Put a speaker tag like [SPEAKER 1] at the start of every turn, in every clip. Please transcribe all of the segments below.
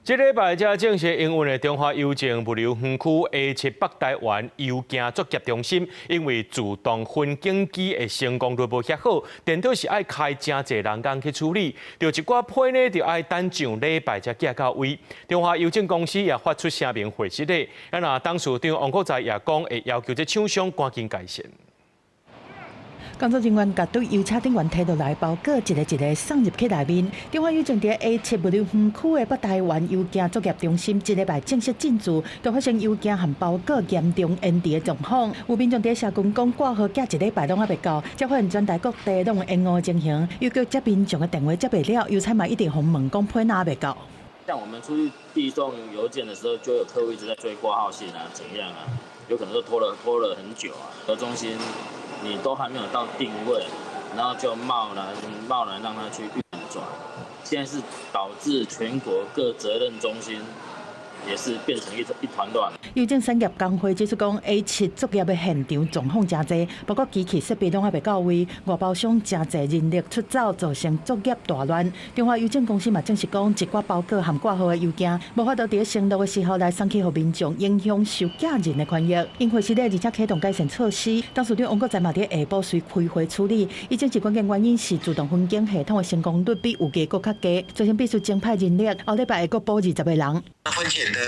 [SPEAKER 1] 這禮拜才正式營運的中華郵政物流園區 A7北台灣郵件作業中心，因為自動分揀機的成功率無遐好，顛倒是愛開誠濟人工去處理，著一寡批呢，就愛等上禮拜才寄到位。中華郵政公司也發出聲明回釋咧，啊若董事長王國材也講會要求這廠商趕緊改善。
[SPEAKER 2] 工作人員共對郵車頂懸提落來包裹，一个一个送入去內面。中華郵政佇 A7物流園區的北台灣郵件作業中心，這禮拜正式進駐，就發生郵件和包裹嚴重延遲的狀況。有民眾佇社群講掛號寄一禮拜攏猶未到，才發現全台各地攏有延誤情形，郵局接民眾的電話接袂了，郵差嘛一直予問講批哪未到。
[SPEAKER 3] 像我們出去遞送郵件的時候，就有客戶一直在追掛號信啊，怎樣啊？有可能都拖了很久啊。和中心你都還沒有到定位，然後就貿然貿然讓它去運轉，現在是導致全國各責任中心也是變成一團亂。
[SPEAKER 2] 郵政產業工會指出講，A7作業的現場狀況誠濟，包括機器設備攏猶未到位，外包商誠濟人力出走，造成作業大亂。中華郵政公司嘛證實講，一寡包裹和掛號的郵件，無法度佇承諾的時候來送去予民眾，影響收件人的權益。𪜶回實咧，而且啟動改善措施。董事長王國材嘛佇下晡隨開會處理。伊證實關鍵原因是自動分揀系統的成功率比預計閣較低，造成必須增派人力，後禮拜會閣補20個人。
[SPEAKER 4] 分揀的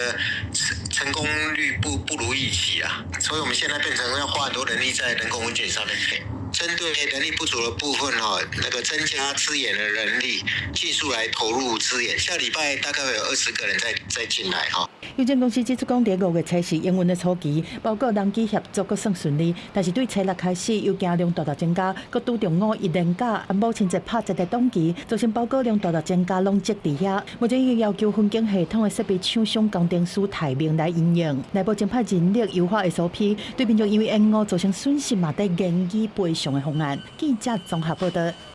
[SPEAKER 4] 成功率不如預期啊，所以我們現在變成要花很多人力在人工分揀上面。針對人力不足的部分哈，那個增加支援的人力，盡速來投入支援。下禮拜大概會有20個人再進來哈。
[SPEAKER 2] 郵政公司指出講，佇5月初四營運的初期，包裹人機協作閣算順利，但是對初六開始，郵件量大大增加，閣拄著五一連假、母親節拍折的檔期，造成包裹量大大增加，攏積佇遐。目前已經要求分揀系統的設備廠商工程師提名來應用，內部增派人力優化 SOP，對民眾因為延誤造成損失嘛，得研議賠償的方案。記者綜合報道。